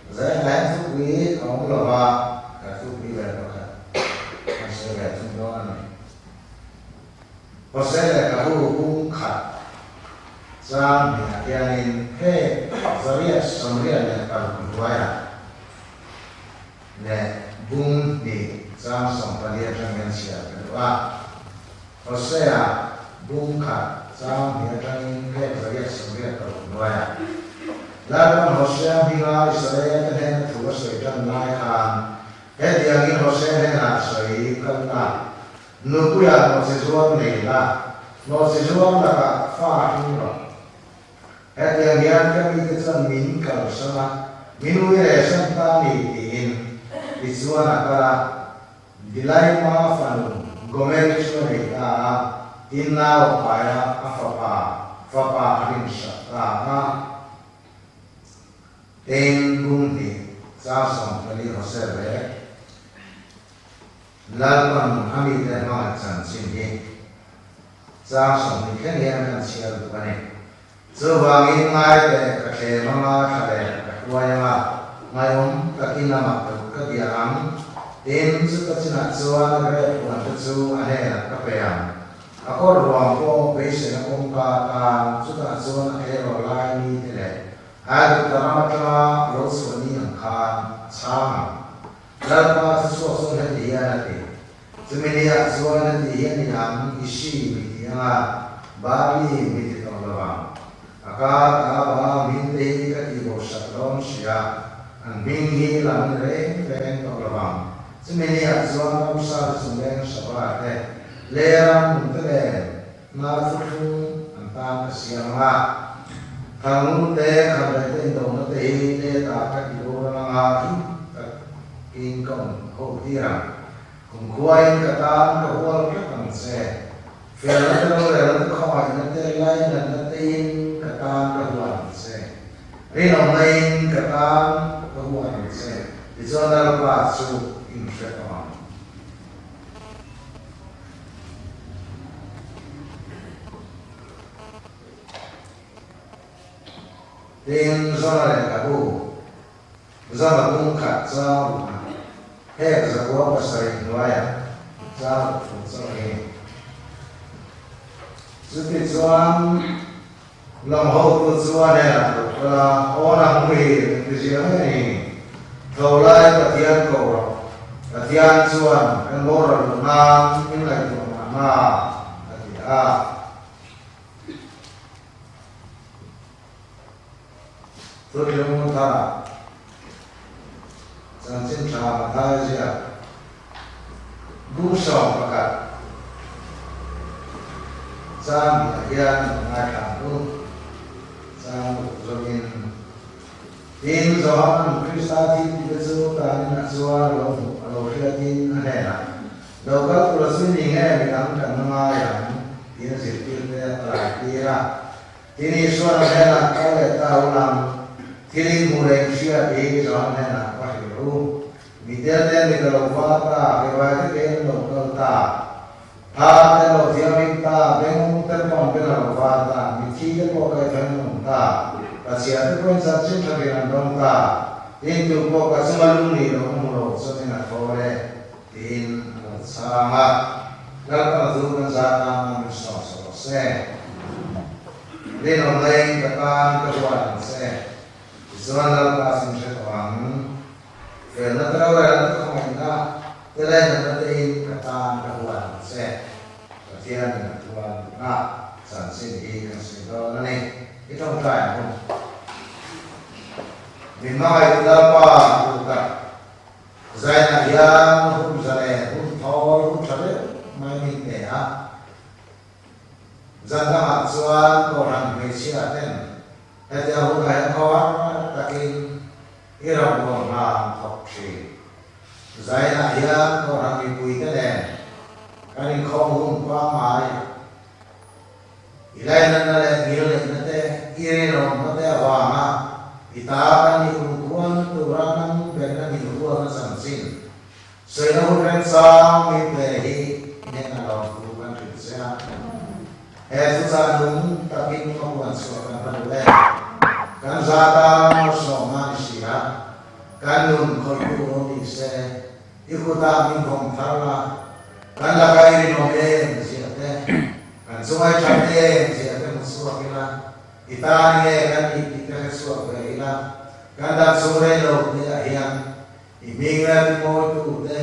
Zainah hian thupui a awm lo va, ka thupui ve pakhat kan sawi ve thung dawn a ni. Hosea lehkhabu bung khat chang hnihah hianin phek 846 hnuaiah leh bung hnih chang 14 atang hian chhiar ka duh a. Hosea bung khat chang hnih atangin phek 866 hnuaiah Lalpan Hosea hminga Israel te hnena thu a sawi tan lai khan hetiangin Hosea hnenah sawi kal la, Nupuiah nawhchizuar nei la, nawhchizuar lakah fa hring rawh. Hetiang hian ka mite chuan min kalsan a, min ui reh san ta ni tiin tichuan a kal a, Dilaima fanu Gomeri chu a nei ta a, tin nau a pai a, a fapa fapa a rinsak ta a. Tin, bung hnih chang 14 Hosea leh Lalpan a mite hmangaih chanchin hi chang 20 thleng hian kan chhiar duh a ni. Chuvangin ngai teh ka thlem anga thla leh ka hruai anga ngaihawm takin amah ka ka bia ang. Tin, chuta chinah chuan a grep huan te chu a hnenah ka pe ang. A kawr ruang pawh beiseina kawngka atan chutah chuan a tleirawl lai mi te leh Aigupta ram atanga lo chhuah ni ang khan a chhang ang. Lalpa chu chhuak chuan heti hian a ti, Chumi niah chuan heti hian ni ang, Ishi mi ti anga Barli mi ti tawh lo ang. A kar a ba hming te hi ka tih bo hrat dawn sia, an hming hi lam ni reng reng tawh lo ang. Chumi niah chuan ramsa te chung leng Shabra te, Leram nung te nen hnar thuthlung an tan ka siam anga, Thangnun te, Khandaih te indona te hi letah ka ti boral anga him takin ka awm ho tir ang. Kumkhuain ka tan ka hual tlat ang che. Felna te rorelna te khawngaihna te lainatna tein ka tan ka hual ang che. Rinawmna in ka tan ka hual ang che. Tichuan Lalpa chu in hre tawh ang. Tin, Zona lehkhabu, Zona bung khat chang ruk a, hek 907 hnuaiah chang ruk thu chauh hi. Chutichuan, Lawng hotu chuan hnenah lo kal a, Aw nang muhil, engtizia nge ni? Tho lai Pathian ko rawh. Pathian chuan kan boral loh nan min ngaihtuah mahna, a ti a. Thuthlung tharah chanchin tha Mathai ziak bung 11 chang hnih ah hian an ngaithla ang u. Chang ruk zawkin, Tin, Johanan Krista thil tihte chu tanin a chuan a lo hmuh a lo hriatin a hnenah, Lo kal tura chu ni nge midang kan la ngai ang? tiin zirtirte a lai tir a. Tin, Isuan a hnenah, Kal leh ta u lang, thil in hmuh leh in hriat hi Johan hnenah va hrilh u. Mi telte mit a lo va ta, kevaite kein an lo kal ta, tha te an lo thianghlim ta, bengawng te pawh an beng a lo va ta, mitthi te pawh kaihthawin an awm ta, Pathian te pawhin chanchin thatin an dawng ta, tin tu pawh ka chunga lung nih loh ka hmu lo chuanin a thaw le. Tiin a lo chhang a, Lalpan a duh kan zah tan a min sawm sa rawh se. Rinawm laiin ka tan ka huat ang che. Tichuan Lalpa sin hre tawh ang. Felna te rorelna te khawngaihna te lainatna tein ka tan ka huat ang che. Pathianin a thuan duhna chanchin hi kan sawi dawn a ni. I tawngtai ang u. Min hmangaihtu Lalpa duh tak. Zainah hian hun za leh hun thawl hun tha deuh mai min pe a. Zan dangah chuan Kohhran hmeichhia ten hetia hunah hian khaw har takin i rambual hna an thawk thin. Zainah hian Kohhran mipuite nen kan inkhawm hun pangngai I lainatna leh ngilneihna te, i rinawmna te avanga i ta kan nih kumkhuan tura nang berna min huatna chanchin sawina hun remchang min pe hi i hnenah lawmthu kan hrilh che a. He thuchah nung takin ka huan chhuah kan va duh e. Kan za ta malsawmna ni si a. Kan nun khawihtu lo ni se, i kutah min vawng thar la, kan laka i rinawm em zia te, kan chungai that em zia te hmu chhuak ila, i tan nge kan nih tih te hre chhuak ve ila, kan dam chhung rei lo te ah hian i hming leh timawitu te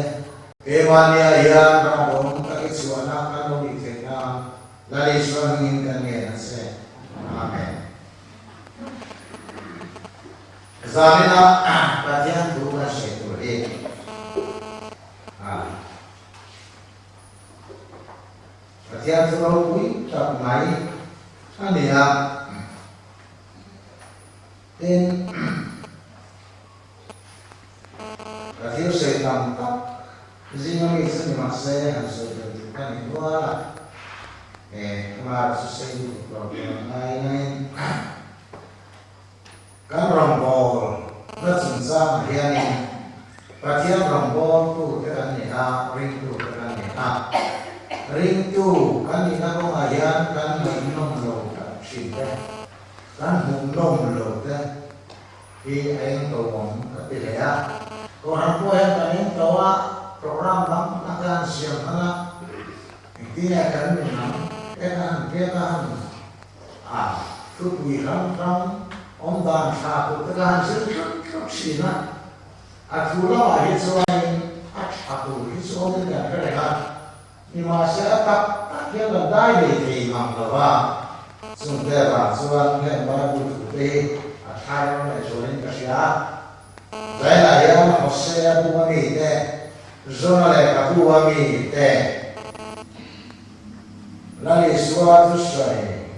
keimahni ah hian ram tak i chhuahna kan lo nih theih nan Lal Isua hmingin kan ngen a che. Amen. Zanina Pathian thu kan hriat tur hi Pathian thu ropui tak mai a ni a. Tin, ka thil sawi tam tak zinga mi chu ni mahse han sawi tel tur ka ni nual a, he thlalak chu sei lutuk lo tur an ngai nangin kan rawngbâwl na chungchangah hianin Pathian rawngbâwltute kan ni a, ringtute kan ni a, ringtu kan nihna kawngah hian kan ngaihnawm lo tak thin te. Kan hmuhnawm lo te hi a eng to awm ka ti hle a. Kohhran pawh hian kan eng to a, program dang dang te han siam hman a, engtin nge kan nun ang te kan han biak a, han a thupui hrang hrang awm dan tha tur te kha han zir tlut tlut thin a. A thu lamah hi chuanin a tha tur hi chu awmin kan hre reng a. Nimahsela tak tak hian kan dai ve thei ngang lo va, chungte avang chuan heng Bible thute hi a thar leh zualin ka hria. Zainah hian Hosea bu a mite, Jona lehkha bu a mite, Lal Isua thusawi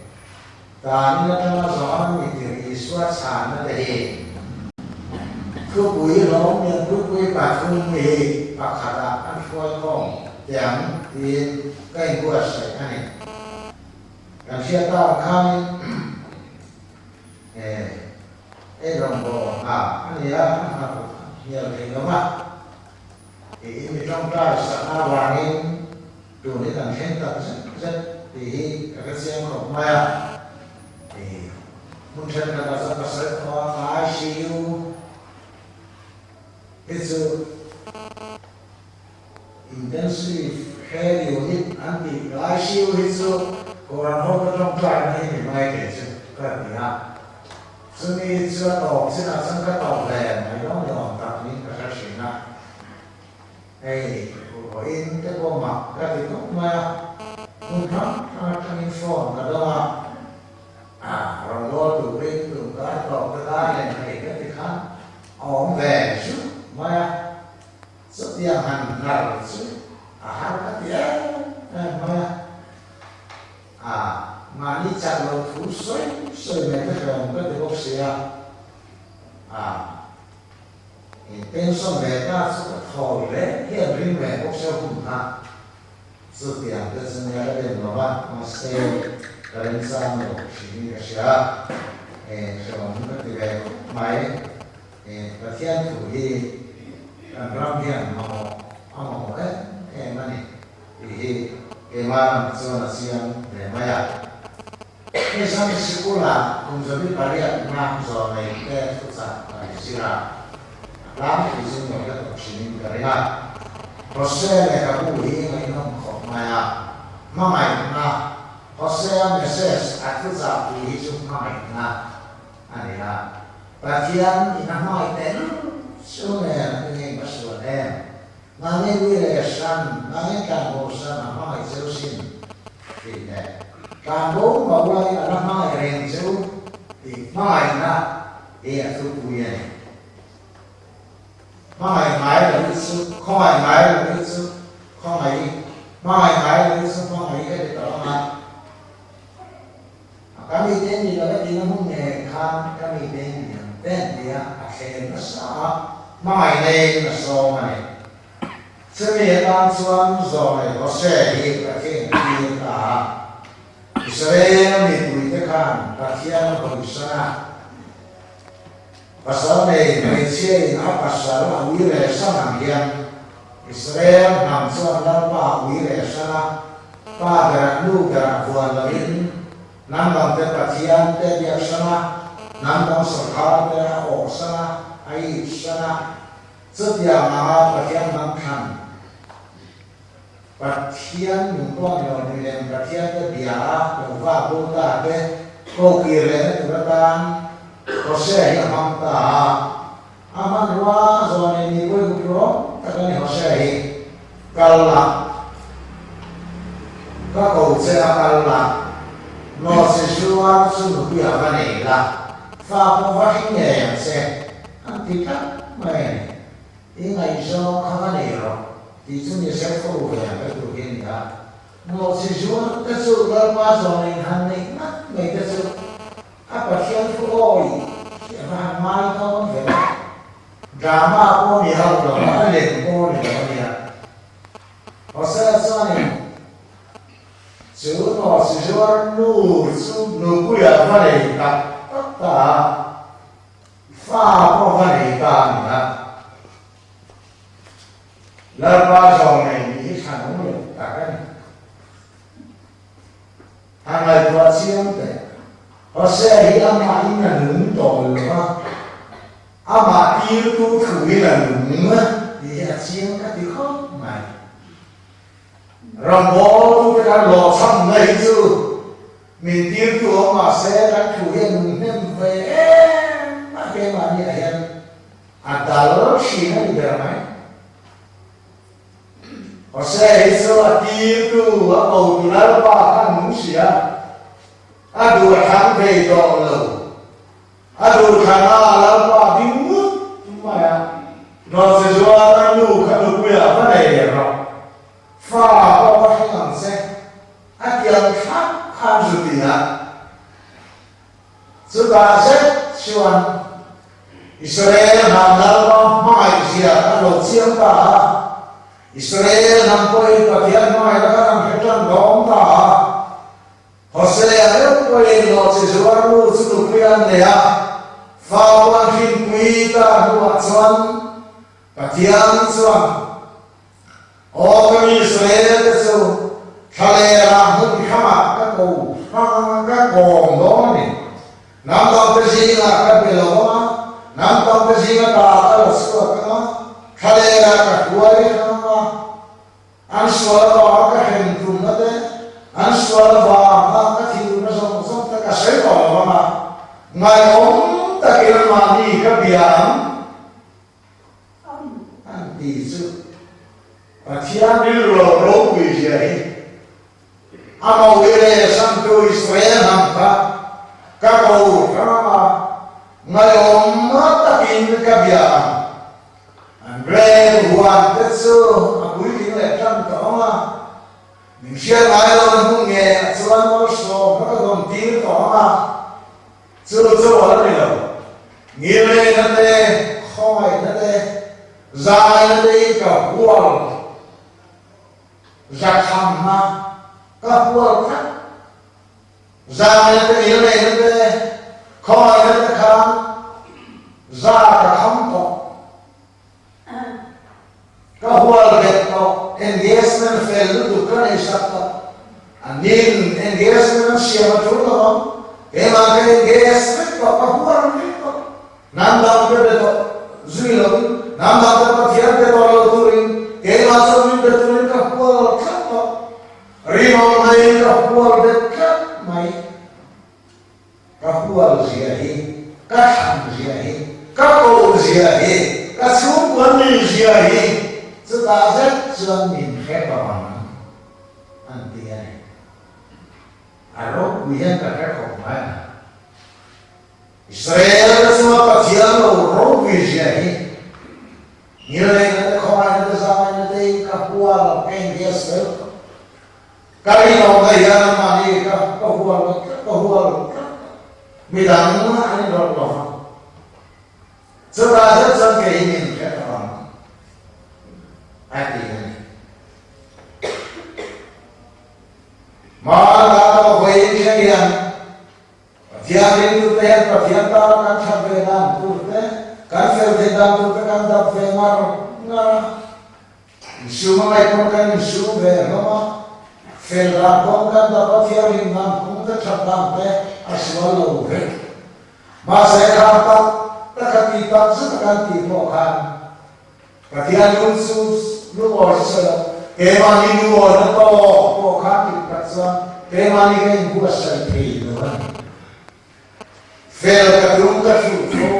Tanin atanga Johan mitir Isua chhanna te hi thupui hlawm lian thupui pathum hi pakhatah an hruai khawm teh ang tiin ka inbuatsaih a ni. Kan hriat tak ang khanin ei rawngbâwl hna a ni a, an hna hnial thei lo va, tiin mi tawngtai sakna avangin Tun hi kan thleng tak zet zet tih hi ka hre chiang khawp mai a, i hmun thenkhatah chuan ka sawi tawh a, ICU hi chu Intensive Care Unit an tih, ICU hi chu Kohhran ho ka tawngtaina hi ni mai kei chu ka ti a, chumi chu a tawp chinah chuan ka tawp ve mai dawn ni awm tak niin ka hre thin a. Hei vawiin te pawh mak ka ti khawp mai a, hmun hrang hrang atangin phone ka dawng a, ah rawn lawl turin tun kar tawp te kar len thei ka ti khan a awm ve zut mai a, chutiang han hnar chu a har ka ti em em mai a, ah mahni chak loh thu sawi sawi mai te hlawm ka ti bawk sia, ah. In pension ve ta chu ka thawl hle hian ring ve bawk se hun kha chutiang te chu nia ka dem lo va, mahse ka remchang lo hrim in ka hria e hrehawm ka ti ve khawp mai e Pathian thu hi kan ram hian mamawh a mamawh em em a ni tih hi keimah lam chuan a chiang ve mai a. Hei Sunday Sikul-ah kum 28 na zawlnei te thuchah kan zir a, a tlangpui chu nuam la tawh hrimin ka ring a. Hosea lehkhabu hi ngaihnawm khawp mai a, hmangaihna, Hosea message a thuchah pui hi chu hmangaihna a ni a, Pathian in a hmangaih tel chu nen a ti ngei hmasual em? Mahni ui leh hran, mahni tlanbo hran a hmangaih cheu sin tih leh tlanbo mo laiin a la hmangaih reng cheu tih hmangaihna hi a thupui a ni. Hmangaih ngai lo hi chu khawngaih ngai lo hi chu khawngaih i, hmangaih ngai lo hi chu hmangaih i ka ti tawh ang a. A ka mite ni lo e tihna hmun nge khan ka mite ni ang te an ti a, a thlem nasa a, hmangaih neiin a sawm a ni. Chumi atan chuan Zawlei Hose hi Pathian tir ta a, Israel mipuite khan Pathian a hawisan a, pasal nei hmeichhiain a pasal a ui reh san ang hian Israel hnam chuan Lalpa a ui reh san a, Pa berah nu berah vuan loin hnam dangte Pathian te biak san a, hnam dang sawrkar te a awh san a. a ip san a, chutiang anga Pathian hnam thlan, Pathian nung pawh ni lo milem Pathian te bia a lo vak bo ta te ko kir lehna tur atan Hosea hi a hmang ta a. A hmanrua zawhne ni pawi hup rawng tak a ni Hosea hi kal la, ka ko che a kal la, Nawhchi zuar chu nupui ah va nei la, fa pawh va hring ngei ang che, an ti tlat mai a ni. I ngaihzawng kha va nei rawh tih chu ni se tho ve ang ka tur hi a ni a. Nawhchi zuar te chu Lalpa zawhne in han neih ngat mai te chu A Pathian thu awi hi a va han ngai dawn ve a, drama pawh ni hauh lo a, a lem pawh ni lo a nia. Hosea chuanin chu Nawhchizuar nu chu nupuiah va nei tak tak ta a, fa pawh va nei ta a ni a. Lalpa zawng nei nih hi thlanawm lo tak a ni. A ngaihtuah chiang teh. Hosea hi amah in a nung tawh lo va, amah tirtu thu in a nung tih hi a chiang ka ti khawp mai. Rawngbawltute kan hlawhchhamna hi chu min tirtu awm mah se kan thu hi a nung hnem ve em a, keimahni ah hian a dal thin a ni ber mai. Hosea hi chu a tirtu a kotu Lalpa kha a nung si a, a duh a thlang thei tawh lo. A duh thlang a Lalpa a ding ngut mai a, Nawhchi zuar a nu kha nupuiah va nei rawh, fa pawh va hring ang che, a tiang thlap khan zu ti a. Chutah zet chuan Israel hnam Lalpa hmangaihzia kha a lo chiang ta a, Israel hnam pawhin Pathian hmangaihna kha an hre tan dawng ta a. Hosea deuh pawhin Lawhchi zuar nu chu nupui an nei a, fa pawh an hrinpui ta hnuah chuan Pathian chuan, Aw ka mi Israel te chu thlalera hmun hramah ka ko hrang ka kawm dawn a ni. Hnam dangte zingah ka be lo ang a, hnam dangte zinga ta ka la chhuak ang a, thlalera ka hruai hrang ang a, an sual avanga ka hrem tumna te, an sual avanga ka thilna zawng zawng te ka sawi tawh lo ang a, ngaihawm takin anmahni ka bia ang. An ti chu Pathian rilru lo ropui zia hi a mawih leh Santu Israel hnam kha ka ko hrang a, ngaihawm takin ka bia ang. An grep huan te chu a puitling leh tan tawh ang a, min hriat ngai lo na hmun nge ah chuan malsawmna ka dawn tir tawh ang a, Chu chu a la ni lo. Ngilneihna te, khawngaihna te, zaina te in ka hual zakhamna ka hual tlat. Zaina te, ngilneihna te, khawngaihna te khan za ka kham tawh. Ka hual bet tawh, engagement fel lutuk ka nei sak tawh. An nin engagement an siam a tul lo ang, keimah ka engage vek tawh, ka hual vek tawh. Hnam dang te be tawh zui lovin, hnam dang te Pathian be tawh lo turin keimah chuan min be turin ka hual tlat tawh. Rinawm mai ka hual bet tlat mai. Ka hual zia hi, ka thlan zia hi, ka koh zia hi, ka chhungkuan min zia hi chutah zet chuan min hre tawh ang an ti a ni. A ropui hian ka hre khawp mai a. Israel te chunga Pathian lo ropui zia hi ngilneihna te, khawngaihna te, zangaihna te in ka hual ka inbias fel tawh. Ka rinawmna hian amahni ka ka hual lo tlat, ka hual lo tlat a, midang an inrawlh lo vang. Chutah zet chuan kei hi min hre ta vang a ti a ni. Hmaan ah tawh vawiin thleng hian Pathian ringtute hian Pathian tana kan that ve dan tur te, kan fel theih dan tur te kan dap ve ngar ngar a. Insum a ngaihpawh kan insum ve hlawm a, fel dan kawng kan dap a, thianghlim dan kawng te that dan te a sual lo vek. Mahse khang tak taka tih tak zet a kan tih pawh khan Pathian lung chu lungawi chu sawi lo, keimahni lungawina tawk pawh khan dik tak chuan keimahni ka inbuatsaih thei lo a ni. Fel ka tum ka hruh fo,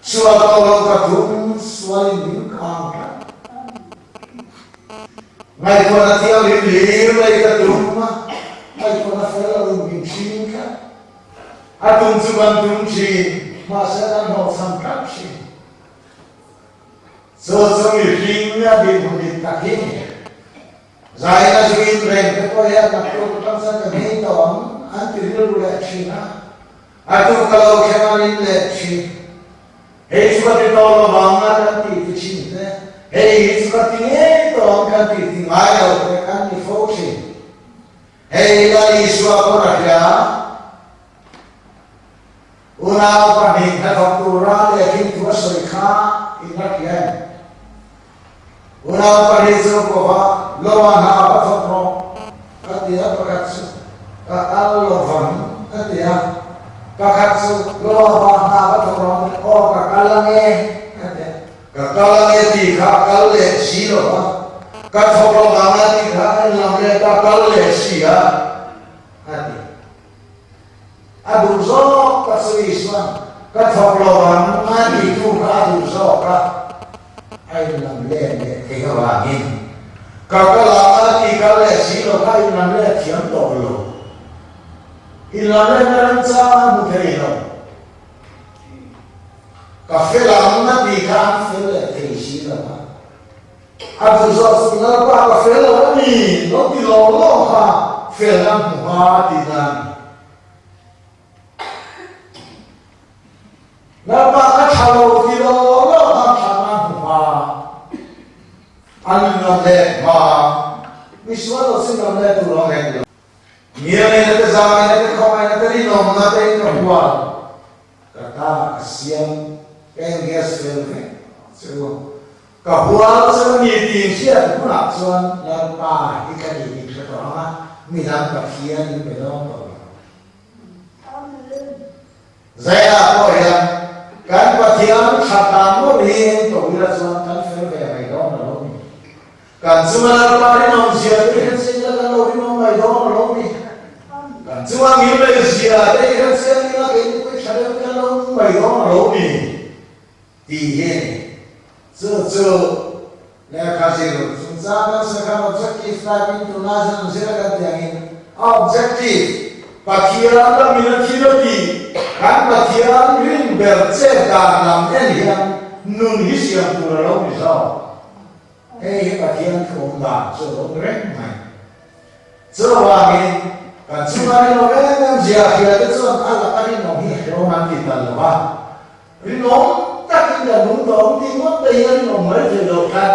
sual ko lo ka tum sualin min khang tlat. Ngaihtuahna thianghlim hlir mai ka tum a, ngaihtuahna fel lo in min hring tlat. A tum chu kan tum thin, mahse kan hlawhchham tlat thin. Chu chu mihring a dinhmun dik tak hi ni. Zaina zuin reng te pawh hian naktuk atang chuan ka nghei tawh ang an ti rilru leh thin a, a tuk ka lo thleng a rin leh thin. Hei chu ka ti tawh lo vang a kan tih ti thin te, hei hi chu ka ti ngei tawh ang kan tih ti ngai lo te kan ti fo thin. Hei Lal Isua pawn a hria. Unau pahnih hnathawk tura lehkhin thu a sawi kha in la hria em? Unau pahnih chu pawha Loa hna va thawk rawh a ti a, pakhat chu ka kal lo vang a ti a, pakhat chu Loa va hna va thawk rawh a ti a, aw ka kal ange a ti a, ka kal ange tih kha a kal leh si lo va, ka thawk lo vang a tih kha a inlam leh ta kal leh si a a ti. A duh zawk ka chu Isuan ka thawk lo ang a ti tu kha a duh zawk a, a inlam let leh thei avangin ka kal ang a ti kal leh si lo kha inlam let thiam tawh lo. Inlam letna remchang a hmu thei lo. Ka fel ang a ti kha an fel leh thei si lo a. A duh zawk chu Lalpa ka fel lo a ni, lo ti lo lo kha fel a hmu hma tih na a ni. Lalpa ka tha lo ti lo lo kha tha na hmu hma, an lam leh hma, misual lo chu lam leh tur awm hek lo. Ngialngeina te, zangeina te, khawngaihna te, rinawmna te in ka hual. Ka ta ka siam, ka engage fel vek chu. Ka hual chu a ni tih hriat hunah chuan Lalpa hi ka nih tih hre tawh ang a, midang Pathian in be dawn tawh lo. Zaia pawh hian kan Pathian that dan mawlh hi eng tawh ila chuan kan fel ve mai dawn lo ni. Kan chunga Lalpa rinawm zia te hi hrechiang ila kan lo rinawm mai dawn lo ni. Kan chunga ngilnei zia te hi hrechiang ila keini pawh hi tha deuh kan lo nung mai dawn lo ni. Tih hi a ni. Chu chu lehkha zir chungchang kan sawi khan objective type in tunlai chuan an zir a kan tih angin a objective Pathian lamin a thil a tih kan Pathian rin ber chet dan lam en hian nun hi siam tur a lo ni zawk. Hei hi Pathian thu awm dan chu a lo ni reng mai. Chuvangin kan chunga rinawm em em zia hria te chuan a laka rinawm hi hlawm an ti tal lo va. Rinawm takin kan nung tawh ang tih ngawt te hi a rinawm mai thei lo tlat.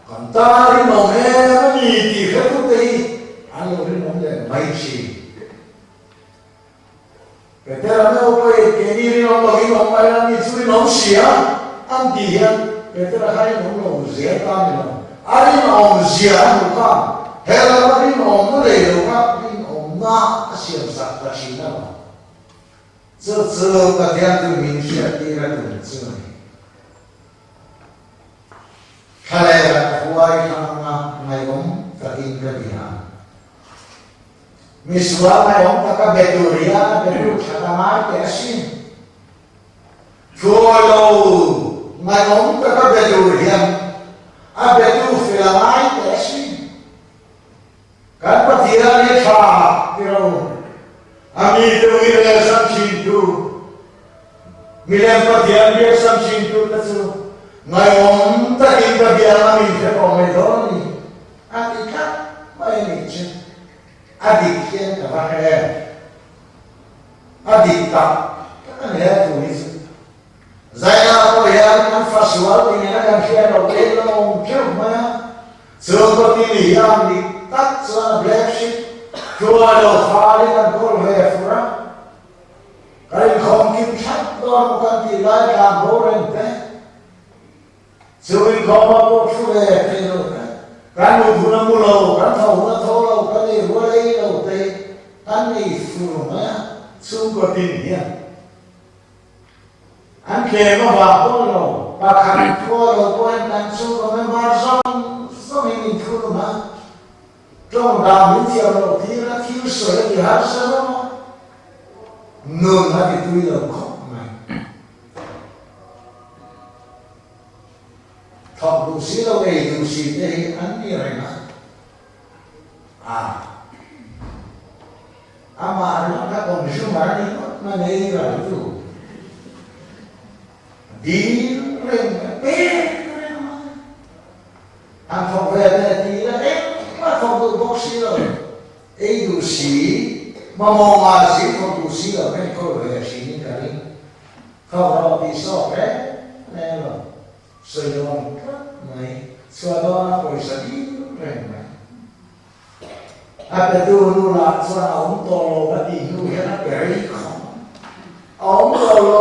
Kan tana rinawm em a ni tih hretute hi an lo rinawm leh mai thin. Petera meuh pawhin keini rinawm lovin awm mai la mi chu rinawm si a an tih hian Petera kha rinawm lo zel ta a ni lo. A rinawm zia a hmuh khan he lama rinawmna nei lo kha rinawmna a siam sak ta thin a lo. Chu chu Pathian chu min hriattir a tum chu a ni. Thlalera ka huai thlang anga ngaihawm takin ka bia a. Misual ngaihawm taka be tur hian a be lut that a ngai teh asin. Thuawi lo ngaihawm taka be tur hian a betu fel a ngai teh asin. Kan Pathian hi tha ti ro, a mite ui rel sam thintu, milem Pathian biak sam thintu te chu ngaihawm takin ka biang a min hre tawh mai dawn a ni, a ti tlat mai a nih chu. A dik hian ka va hre em? A dik tak tak a ni he thu hi chu. Zaina pawh hian an fa sual ti nena kan hriat loh te hi la awm teuh mai a, chhungkaw ti ni hian dik tak chuan a black sheep hruai lo fal hi kan kawl ve fur a, kan inkhawm kim thlap dawn maw kan tih lai tlan bo reng te, chu inkhawm ah pawh thu ve thei lo te, kan mut hun a mu lo, kan tho hun a tho lo, kan ei rual ei lo te hi kan nei fur mai a, chhungkaw tin hian. An tlem avang pawh lo, pakhat khua lo pawhin kan chhungkaw member zawng zawngin min thunun a, tawng dan min thiam loh tir a, thil sawi a ti harsa zawng a, nun a ti tui lo khawp mai. Thawk duh si lo, ei duh si te hi an ni reng a, a amah ringawt kha consumer a ni ngawt mai nei raltu dil reng mai pek reng mai han thawk ve te ti ila engmah thawk duh bawk si lo ei duh si mamawh ngai si thawk duh si lo enkawl ve thin in ka ring thawk rawh tih sawk reng reng lo. Sawi lo ang tlat mai. Chhuah dawn a pawisa dil reng mai. A petu nu lah chuan a awm tawh lo ka tih hnu hian a pe rei khawp. A awm tawh lo.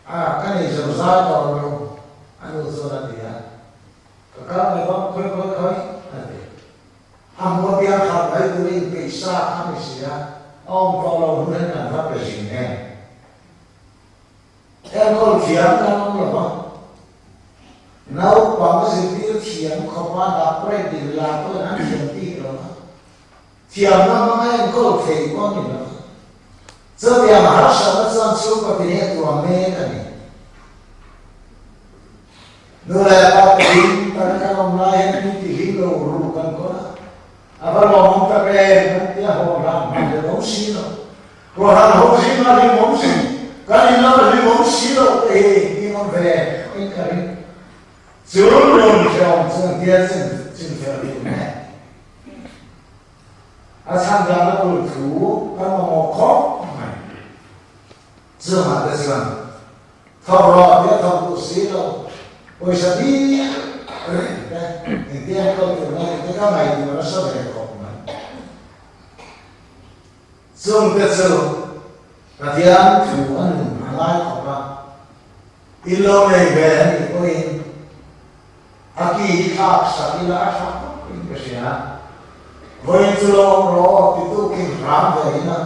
A, ka nei zo zai tawh lo, a nu chuan a ti a. Ka kal mai bawk, khawi khawi khawi, a ti. A hmu apiang khat mai turin inpeih sa kha ni si a, a awm tawh lo hnu hian kan va pe zing em. Enkawl thiam kan awm lo va, naupang zirtir thiam khawpa doctorate degree la pawhin an thiam bik lo va, thiamna hmanga enkawl thei pawh a ni lo va. Chutiang harsatna chuan chhungkaw tin hi a tuam mek a ni. Nu leh pa pahnih tak kan awm lai hian min tihlim lo ru kan kawn a, a va lawmawm tak em kan tia haw hlan hman leh lo si lo. Kohhran ho zing a hlimawm si, kan in lam a hlimawm si loh te hi in awm ve in ka ring. Chu nun hreawm chu an tia chin chin fel tur nge? A chhan dan a tur thu kan mamawh khawp mai. Chungah te chuan thawk rawh tia thawk duh si lo, pawisa bik reng te engtia enkawl tur nge tih te ka ngaihtuah nasa ve khawp mai. Chungte chu Pathian thu a nun a ngai khawp a, in lo nei ve a nih pawhin a ki hi thlak sak ila a tha khawp in ka hria. Vawiin chu lo awm rawh aw ti tukin hram ve ina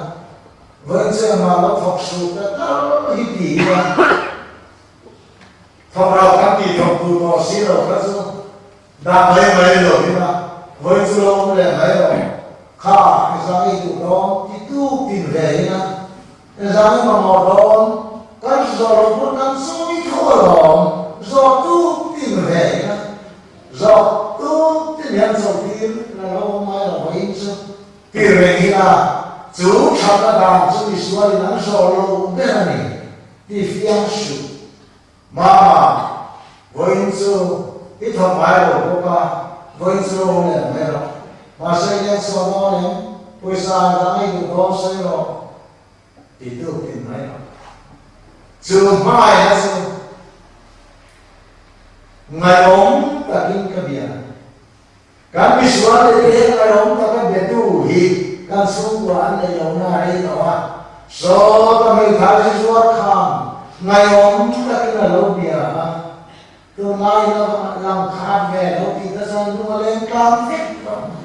vawiin chu engmah lo thawk suh ta tal hi ti ila thawk lo kan tih thawk duh tawh si lo kha chu Dah mai mai lo ina vawi chu lo awm leh mai lo. Kha i zang i duh dawn ti tuk tin ve ina i zang i mamawh dawn kan zawh lo pawn kan sawi tho alawm zawh tuk tin ve ina zawh tuk tin hian chawlh tir la lo awm mai lo vawiin chu ti reng ila chu thatna dan chu misualin an zawh lo ber a ni ti fiang suh. Mama, vawiin chu i thawk ngai lo bawk a, vawiin chu lo awm leh mai rawh. Mahse i leng chhuah dawn em? Pawisa a dang i duh dawn sawi rawh ti tuk tin mai rawh. Chu hmangaihna chu ngaihawm takin ka bia. Kan misual te hian ngaihawm taka betu hi kan chhungkua an nei lo na rei tawh a, sawta hmeithai hi zuar khan ngaihawm takin a lo bia a, tunlai lo lang khat ve lo tih te chuan lung a leng tlang vek tawh mai.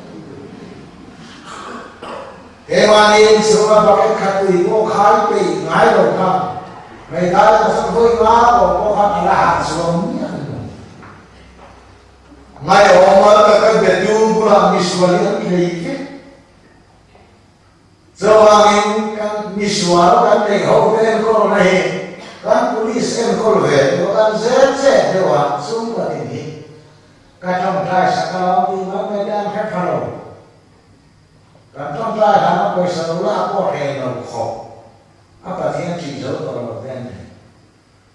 He mahni inchhunga bucket khat tui pawh khai peih ngai lo khan hmeithai ah chuan vawi nga tawh pawh khan a la hah chuang miah lo. Ngaihawm a taka betu bulah misual hi an tlei vek. Chuvangin kan misual kan neih ho te enkawlna hi kan police enkawl ve deuh a, kan zel chet deuh a, chhungkatin hi ka tawngtai sak a lo tih mai mai te an hre tha lo. Kan tawngtai hlana pawisa lo lak pawh hreh lo khawp a Pathian ṭih zo tawh lo te an ni.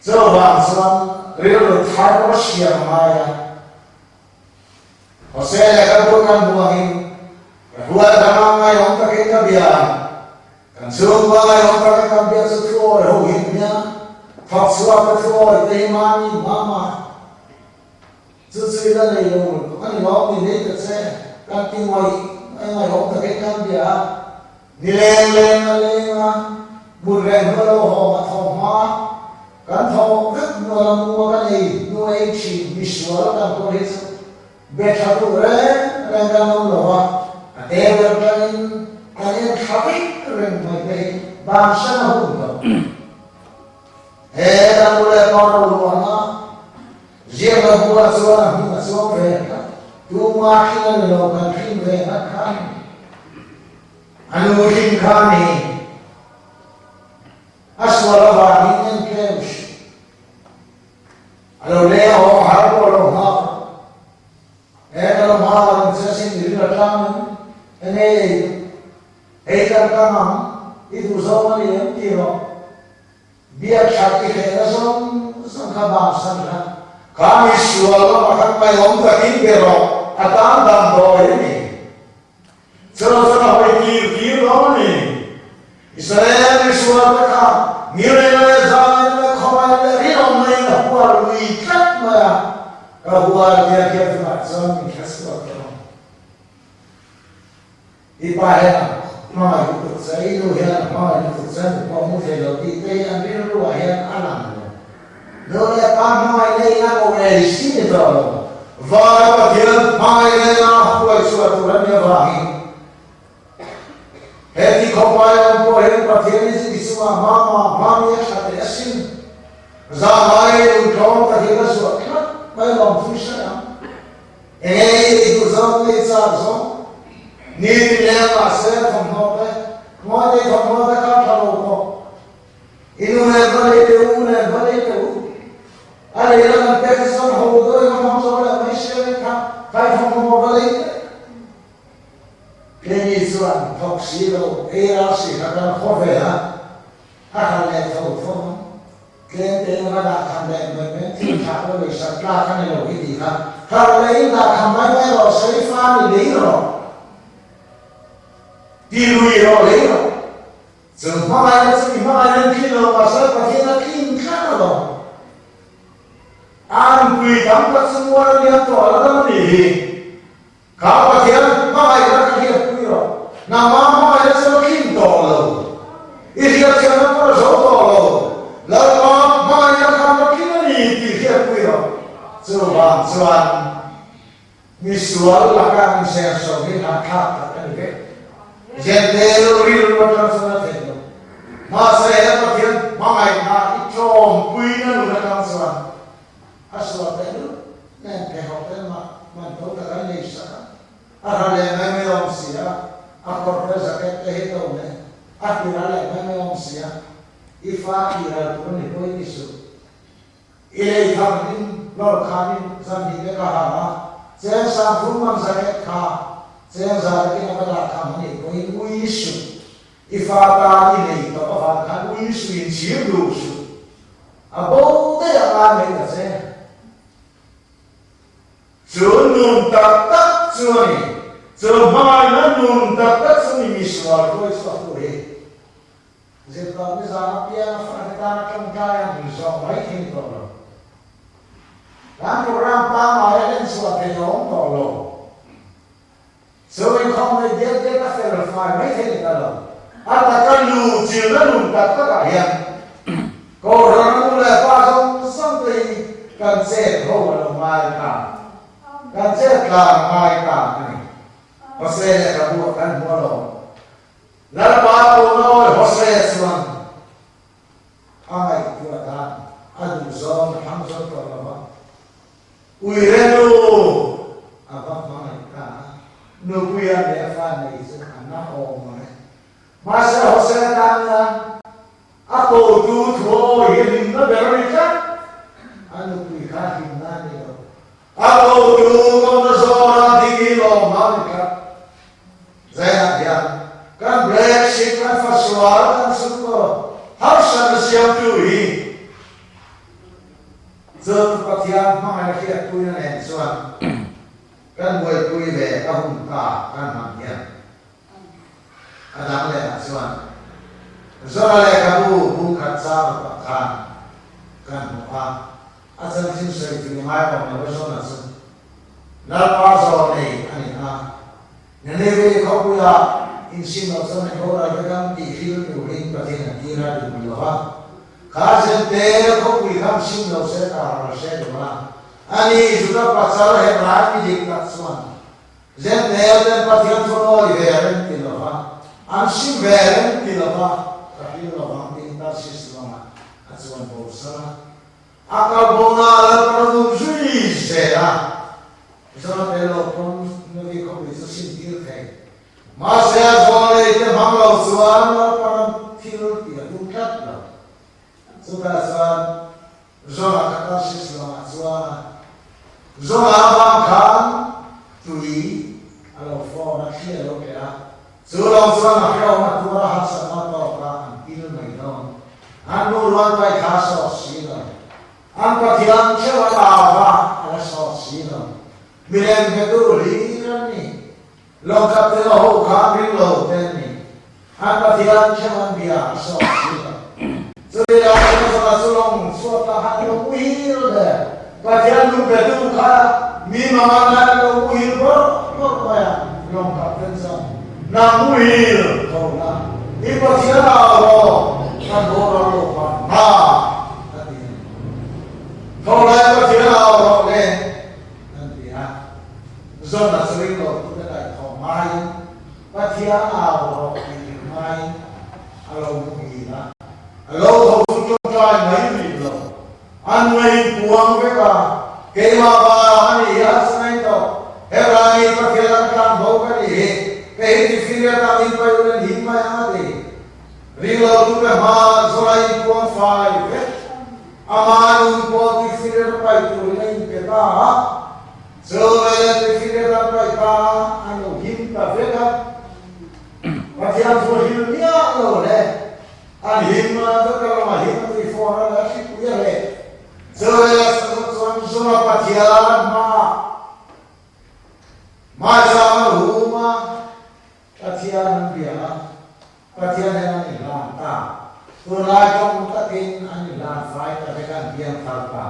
Chuvang chuan rilru thar siam a ngai a. Jose leh ka bul kan hmu angin ka hruai dang a ngaihawm takin ka bia ang. Kan chhungkua ngaihawm taka kan biak chu thu awi ho hi nia. Thawk chhuak ka thu awi te hi mami, mama. Chu chu i la nei lo a ni lawm ni nei ta che. Kan ti ngaih ngaihawm takin kan bia a. Ni leng leng a leng a, hmun reng hnu a lo hawng a thaw hma. Kan thaw vek hnu a la mu a kan ei hnu a ei thin misual kan kawl hi chu be tha duh reng reng kan awm lo va, a te ber tangin kan en thla vek reng mai te hi bansan a hun lo. He kan nu leh pa roluahna ziak lo bulah chuan a hming a chuang ve tlat. Tuma hrin a ni lo, kan hrin ve ngat kha a ni. A nu hrin kha a ni. A sual avangin en tlem hrim. A lo leng a awm har pawh a lo nghak a. He ka lo hma a rawn che sin i ring atangin enge i ei duh? Hei kan ka ngam i duh zawng a ni em ti rawh. Biak that i hlehna zawng zawng kha bansan hla. Kha mi sual lamah khan ngaihawm takin be rawh, a tan damdawi a ni. Chawlh chuan a hawi kir kir dawn a ni. Israel misual te kha ngirena leh zalena leh khawvaina leh rinawmna in a hual lui tlat mai a, ka hual tia hian tunah chuan min hre chhuak tawh ang. I pa hian a hmangaih lutuk che, i nu hian a hmangaih lutuk che, nu pawh hmu thei lo tih te hi an rilruah hian a lang lo. Nu leh pa hmangaih nei in a ko ngei si ni tawh lo. Vana Pathian hmangaih nena hruai chhuah tur a nih avangin he ti khawpai awm pawh hian Pathian hi chu i chungah hmama hmami a tha teh asin. Zahngai lungtlawm takin a zuah tlat mai lawm thu hre ang. Enge i ei duh zawng nge i chak zawng? Nitin leng mahse thawmhnaw te, ngawi te i thawmhnaw te kha tha lo khawp. I nu nen va lei teh u, u nen va lei teh u. A lei lam an pek hi chuan ho dawih nga hmang zo leh mai sia in kha kai thawmhnaw va lei teh. Keini chuan thawk si lo, ei ral si kha kan khaw ve a, a hral leh tho tho ang. Tlem tein va dah tham leh mai mai, thil tha pawh lei sak tlak a ni lo hi tih kha hral leh in dah tham mai mai rawh, sei fa ni lei rawh, ti lui rawh lei rawh. Chu hmangaihna chu mi hmangaihna an thlin lo mahse Pathian a thlin tlat alawm. A nupui tam tak chu mual a liam tawh a la dam a nih hi. Kha Pathian hmangaihna ka hriatpui rawh. Nangmah hmangaihna chu a thlin tawh lo. I hriatchhiatna pawh a zo tawh lo. Lalpa hmangaihna khan ka thlin a ni tih hriatpui rawh. Chuvang chuan Mi sual laka inserso hi hahthlak tak a ni vek. Zentel rilru atang chuan a theih lo. Mahse he Pathian hmangaihna i tlawmpuina nun atang chuan a sual teh lut nen pheikhawk te mah man to tak an nei sak a. A hra leh mai mai awm si a, a kawr te jacket te hi to nen a hlira leh mai mai awm si a, i fa tihral tur a ni pawhin i suh. I lei thakin lawr khanin zan hnih te ka ha a, cheng sang thum man zaket kha cheng za takin a va dah tham a nih pawhin ui suh. I fa tan i lei tawp avang khan ui suh in chhir duh suh. A bo daih a ngai mai ta che. Chu nun tak tak chu a ni. Chu hmangaihna nun tak tak chu mi misual hruai chhuak tu hi. Zirtawp ni zan apiang a fate tana tawngtai a hmun zawh mai thei tawh lo. Kan program pangngai a len chhuah theih a awm tawh lo. Chu inkhawm nei diak diak a fel fai mai thei ni ta lo. A taka lu chilna nun tak takah hian Kohhran a nu leh pa zawng zawng te hi kan chet ho a lo ngai ta. Kan chet tlan a ngai ta a ni. Hose lehkhabu ah kan hmu alawm. Lalpa Punawi Hosea chuan a ngaihtuah dan a duh zawng a thlang zo tawh lo va, Uire nu a va hmangaih ta a, nupuia leh a fa nei chu a na awm ang e. Mahse Hosea tan hian a kotu thuawi hi hlimna ber a ni tlat, a nupui kha hlimna a ni lo. A kotu kawmna zawna ding hi lawmna a ni tlat. Zainah hian kan black sheep kan fasual kan chhungkaw harsatna siamtu hi Chawltu Pathian hmangaih hriatpuina nen chuan kan buaipui ve a hun ta kan hman hian a dang leh ah chuan Zora lehkhabu bungkhat chang rukah khan kan hmu a, a chanchin sawi tui ngai awm lo a Zona chu Lalpa zawn nei a ni a, Nineveh khawpuia insim loh chuan min boral vek ang tih hril turin Pathian a tir a duh lo va. Kha Zentel khawpui kha sim lo se ka ral hre duh a, ani Juda pasal Hebrai mi dik tak chuan Zentel ten Pathian thu nawi ve rem ti lo va, an sim ve rem ti lo va, ka hril lo vang tiin Tarsis ruangah a. chuan bo san a, a kal bona a Lalpan a vun zui zel a. Zona tel lo pawn Nuvi khawpui chu sim tir thei. Mahse a zawl nei te hmang lo chuan Lalpan an thil tih a tum tlat lo. Chutah chuan Zona kha Tarsis lamah chuan a Zona avang khan tui a lo fawn a, thli a lo tleh a, chu lo chuan a hrehawm a tuar a harsatna tawk a an pil mai dawn. An nu rual pai kha a sawt si lo. An Pathian theuh a au va, a la sawt si lo. Milem betu hlir an ni. Lawngkap te ho kha ring lo te an ni. An Pathian theuh an bia a sawt si lo. Chumi lai chuan Zona chu lawng chhuak ta khan a lo muhil der. Pathian lung betu kha mi mangan lai a lo muhil bawrh bawrh mai a, lawngkap ten chuan, Nang muhil tho la, i Pathian au rawh, kan boral lo pan hna, a ti a. Tho lai Pathian au rawh le, an ti a. Zona chu ring lo tute kaihthawh hmain Pathian au rawh tih ring hmain a lo muhil a. A lo tho chu tawngtai mai rih lo. An ngaihpuang vek a, keimah vang a nih hi a sawi tawh. Hebrani Pathian an tlang bo ka nih hi, kei hi Tifiriat ah min paih ulen him mai ang a ti. Ring lo tute hma zawla inpuang fai vek. Ama nun pawh Tifiriat a paih turin a inpe ta a, chu veleh Tifiriat an paih ta a, an lo him ta vek a. Pathian chu a hil miah lo le. An him a, vek a lawng a him a tui fawn a leh a hripui a leh. Chu veleh chuan Zona Pathian hmaah hmaizam an hum a, Pathian an bia a, Pathian hian an inhlan ta. Tunlai tawng takin an inhlan fai ta vek a, an piang thar ta.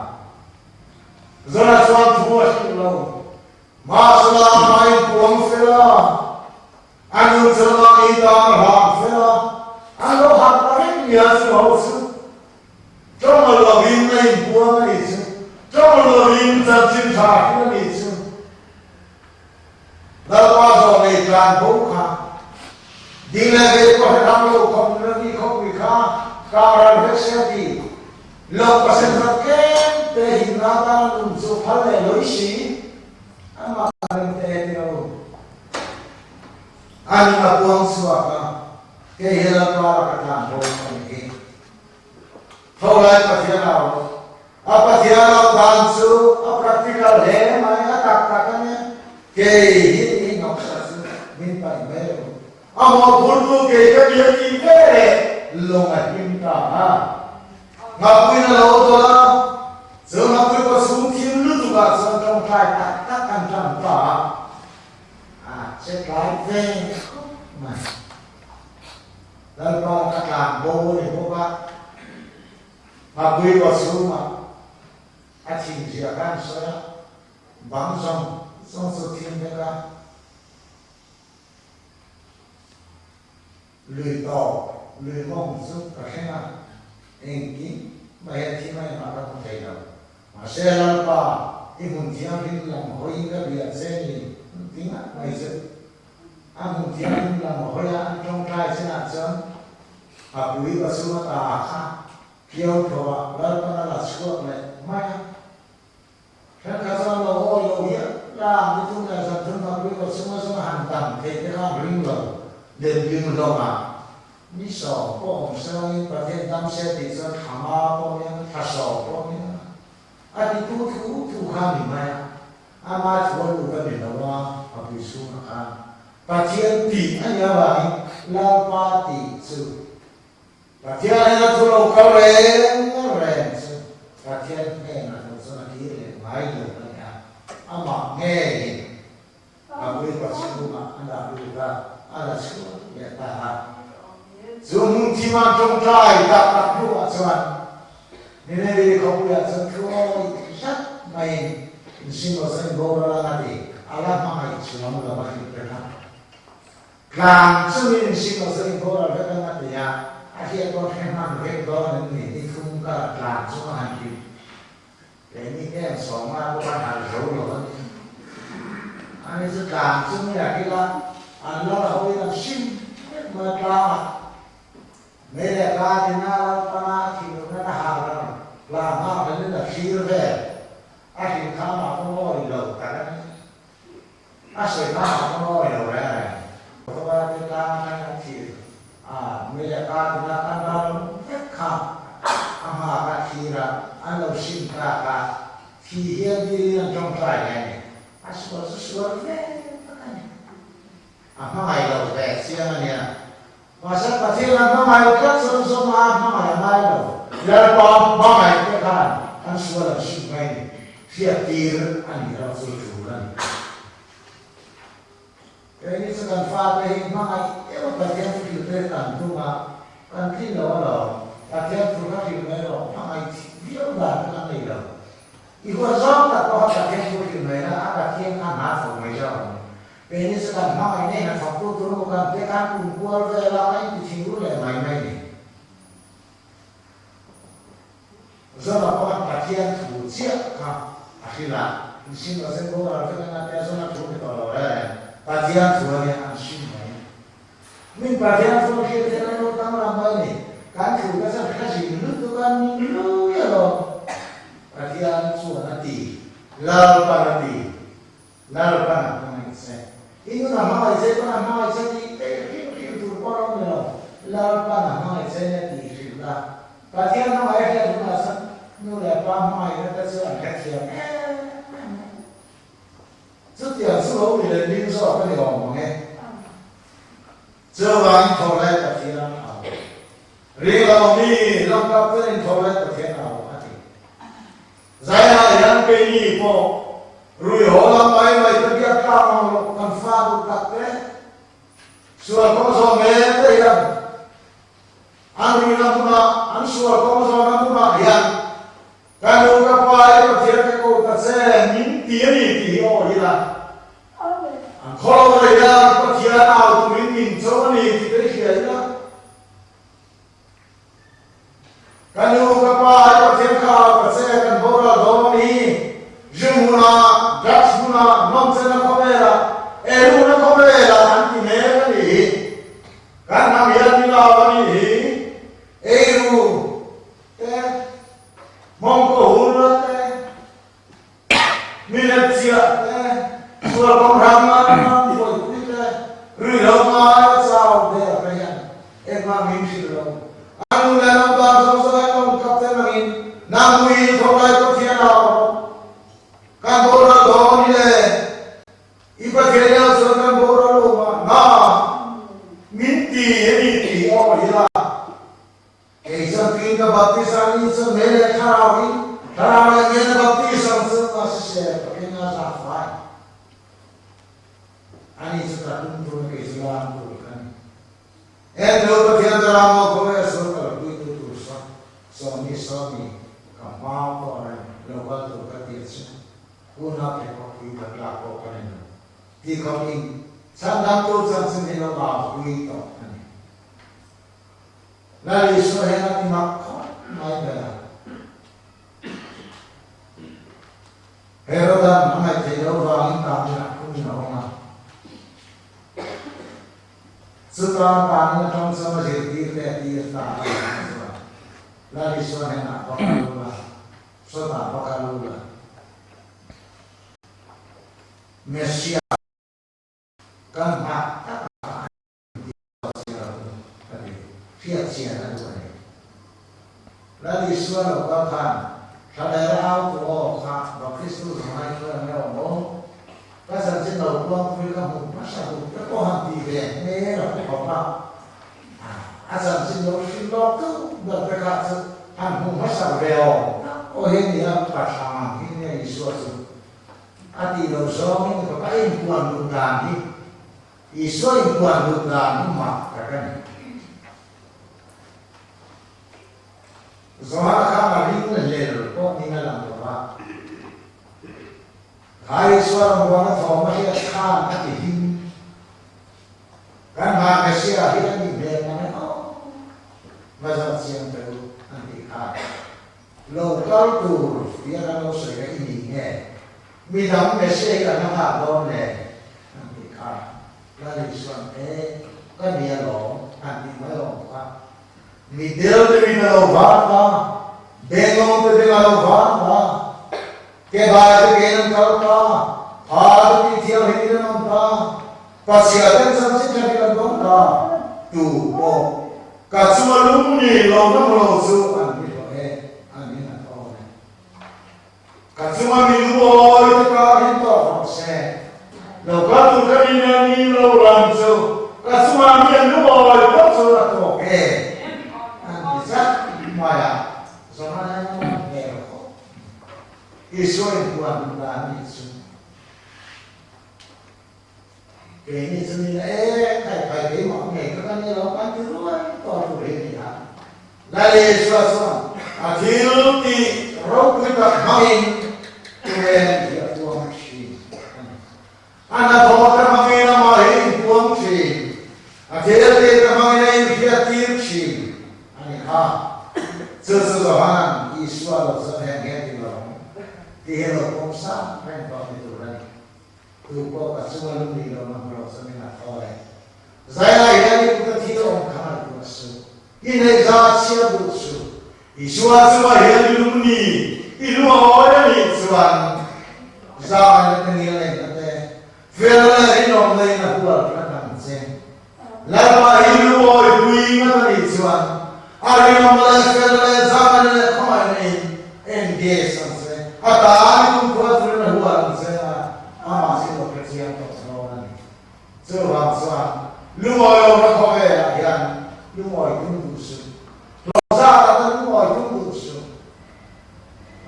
Zona chuan thu a hrilh lo. Mahsela amah inpuang fel a. A nun chu mahni tan a hlang fel a, a lo harh ta vek nia chu ho chu. Tawng a lovin a inpuang a nih chu. Tawng a lovin chanchin tha hrilh a nih chu. Lalpa zawh nei tlan bo kha ding leh vei pawh hre thang lo khawp nula mi khawpui kha kang ral vek se a ti. Lo pasent rat tlem te himna atan a nun chu phal leh lawih si. Amah reng te ti lo. A nun a puang chhuak a, kei hi Lalpa laka tlan bo ka ni hi. Tho lai Pathian au rawh. A Pathian au dan chu a practical hle mai, a tak tak a nia. Kei hi i hnawksa chu min paih mai lo. A mawhphurtu kei ka nia tih ve leh lawng a him ta a. Nghapuiin a lo dawlh a, chu nghapui kaw chhung thim lutuk ah chuan tawngtai tak tak an tan ta a, a che tlai ve khawp mai. Lalpa ka tlan bo a ni bawk a, nghapui kaw chhungah a thin zia kha an sawi a, bang zawng zawng chu thim vek a. Lui tawp, lui mawng chu ka thleng a, engkim mai hian thi mai mah ka hmu thei lo. Mahse Lalpa, i hmun thianghlim lam hawiin ka bia che ni ti ngat mai chu. A hmun thianghlim lam hawi a an tawngtai chinah chuan a pui ka chhung ata kha Piau tho ah Lalpan a la chhuak leh mai a. Thenkhat chuan lo awi lo hial la, ni thum leh zan thum hmapui kaw chhunga zawn a han dam theih te kha an ring lo. Lending hlawmah ni sawm pawh awm sangin Pathian dam se tih chuan thla nga pawh nia, thla sawm pawh nia a ti tu thu thu kha ni mai a, ama thu a lut a ni lo a, hmapui chhungah khan Pathian tih a nih avangin Lalpa tih chu Pathian hian a thu lo kal reng reng chu Pathian hnenah lo chuan a kir leh ngai lo a ni a, amah ngeiin a puipa chhungah a dah lut a, a la chhuak leh ta a. Chu hmun thima tawngtai tak tak hnuah chuan Nineveh khawpuiah chuan thuawi hlat maiin insim lo chuan boral ang a ti, a la hmangaih chuang lo a hrilh pek a. Tlang chungin hring lo zawng in boral vek ang a ti a, a hriat pawh hre hman vek dawn an ni. Ni thum kar tlang chunga han hrilh leh ni te ang sawma pawh an harh zo lo a ni. Ani chu tlang chungin a hrilh a, an lal hoin an hrim vek mai a tlangah. Mei leh ka dina Lalpana a thih lohna na har Hla nghakhlelin a thlir vel. A hrilh kha amah pawh ngawi lo tak a ni. A sawi kha amah pawh ngawi lo reng reng. Khawva te tlang atangin an thlir a, mei leh kar tina kan ral vek kha a nghak a thlir a, an lo sim tak a, thi hian dilin an tawngtai leh a ni. A sual chu sual ve tak a ni. A hmangaih lo ve chiang a nia. Mahse Pathian a hmangaih tlat chuan zawma a hmangaih a ngai lo. Lalpa hmangaih te khan an sual an sim mai ni. Hriat tir a nih erawh chu tul a ni. Keini chu kan fate hi hmangaih deuh Pathian thu hrilh te kan tum a, kan tlin lo alawm. Pathian thu kha hrilh mai rawh, hmangaih viau dan kha kan nei lo. I huat zawng tak pawha Pathian thu hrilh mai na a Pathian kha hna thawk mai zawk ang. Keini chu kan hmangaih nei hna thawktu tur maw kan te khan kum kual vela a inti thinur leh mai mai ni. Zona pawh khan Pathian thu chiah kha a hrilh a, in sim lo sen boral vek anga tia Zona thu ni tawh lo reng reng, Pathian thu ania an sim mai. Min Pathian thu an hriat hian an lo danglam mai ni. Kan thu te chuan hre zin lutuk a ning lui alawm. Pathian chuan a ti, Lalpan a ti. Lalpan a hmangaih che. I nun a hmangaih che pawn a hmangaih che tih te hrilh hrilh tur pawh lo ni lo. Lalpan a hmangaih che nia tih hrilh la. Pathian hmangaih a hriat hunah chuan nu leh pa hmangaihna te chu an hrethiam em em mai. Chutiang chu lo ni leh ning zawk a ni awm ang e. Chuvangin tho lai Pathian a au. Ring lo mi lamkap chuanin tho lai Pathian a au a ti. Zaiah hian keini pawh rui haw lam mai mai te biak tlak ang lo kan fa duh tak te, sual kawng zawh mek te hian an ruihna hmunah, an sual kawng zawhna hmunah hian ka nu ka pa i Pathian ka ko ta che min ti a ni tih hi aw ila an khaw lo te hian Pathian au turin min cho a ni tih te hi hria ila. Ka nu ka pa i Pathian kha au ka che kan boral dawn hi Zu hmunah, drugs hmunah, nawmchenna khawvelah, eirukna khawvelah an ti mek a nih hi. Kan hnam hian min au a nih hi. Eiru te, mawngkaw hurna te, mi let chiah te, sual kawng hrang hrang buaipui te, ruihhlo ngai a chau der te hian engmah min hrilh lo. An nu leh an pa zawng zawng an awm kap te nangin nang ui tho lai Pathian a awm rawh. Kan boral dawn hi le, i Pathian hian chuan kan boral lo mahna min ti a ni tih aw ila. Kei chuan tuin ka baptis a, ni chuan mei leh thlarau in, thlarau leh mei na baptis ang chu a si se ka keng a za fai. Ani chu ka tum tur kei chu lam tur ka ni. En lo Pathian ka ram maw khaw e sual ka lo pui tu tur saw sawmi sawmi ka hma pawh reng lo kal tur ka ti a che. Hun a pheikhawk pui ka tlak pawh ka ni lo. Ti khawp in chhandam tu chanchin hi lo au pui tawh a ni. Lal Isua hian a ti mak khawp mai ber a. Herodan a ngaihtheih loh vangin tanin a khumin a awm a. Chuta tanin atang chuan a zirtir te a tir ta a ni ang chuan Lal Isua hnenah va kal ula, sawtah va kal ula, Messiah kan nghah tak a Ka ti, hriat chian a duh a ni. Lal Isua lo kal khan thla leh rau tu aw kha Baptistu zawng ai chuan an awm awm. Ka chanchin lo puang pui ka hmu hmasa duh te pawh han ti ve hmel a pu khawp a. A chanchin lo hrilh lawk deuh ber te kha chu han hmu hmasa ve awm tak pawh hi a ni a, pathlang ang hi nia Isua chu a tih loh zawngin ka pa inpuan duh dan hi Isua inpuan duh dan hi mak tak a ni. Zohana khan a ring hlel pawh ning a lang lo va. Kha Isua rawngbawlna thawm a hriat khan a ti him. Kan hmai Messiah hi a nih hmel mang e aw. Va zawh chiang teh u an tih khan. Lo kal tur tia kan lo sawi kha i ni nge? Midang Messiah hi kan la nghak dawn le? An tih kha Lal Isua'n E, ka ni alawm an tih mai awm kha. Mi del te min a lo var ta. Bengawng te beng a lo var ta, ke bai te kein an kal ta, pha te tih thianghlimin an awm ta, pachhia ten chanchin thatin an dawng ta, tu pawh ka chunga lung ni lo na hmu lo chu an ni hlawh e, an in a thawn e. Ka chunga mi lungawi te kar hin tawk rawh se. Lo kal tur ka ni nen ni lo lam chu ka chunga mi an lungawi phawt chuan a tawk e an ti zat mai a, Zohana hian a man hmel khawp. Isua inhuan duh dan nih chu. Keini chu ni la e, khai khai keimah ngei kha ka ni lo kan ti ruai tawh tur hi a ni a. Lal Isua chuan a thil tih ropui tak hmangin Turen hi a puang thin a ni. A hnathawh te hmangin amah hi inpuang thin, a thil tih te hmangin a inhriat tir thin a ni kha. Chu chu Johana'n Isua lo chuan heng hian ti lo ang tih hi a lo pawm sang reng tawh ni tur a ni. Tu pawh ka chunga lung nih lo na hmu lo chuan min a thaw e. Zailai hian i kut a thil awm kha ngaihtuah suh. I neih za a chhiar duh suh. Isua chungah hian i lung ni, i lung a awi a nih chuan za ngaihna te ngil neihna te, felna leh rinawmna in a hual tlat ang che. Lalpa hi lungawi pui ngat a nih chuan a rinawmna leh felna leh zahngaihna leh khawngaihna in engage ang che, a tan i kumkhua turin a hual ang che a, amah chu lo hre chiang tawh dawn a ni. Chuvang chuan lungawi lohna khawvelah hian lungawi tum duh suh, hlawhzatah te lungawi tum duh suh,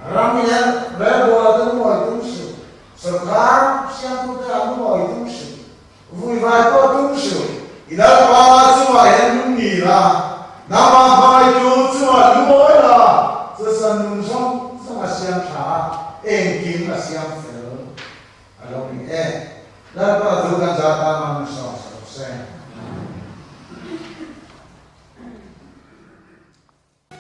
ram leh relbualah te lungawi tum suh, sorkar siamtute ah lungawi tum suh, Vui vai pawh tum suh, i Lalpa chungah hian lung ni la, nangmah hmangaitu chungah lungawi la, chuchuan nun zawng zawng a siam tha a, engkim a siam fel a lo ni e. Lalpa thu kan zah ta.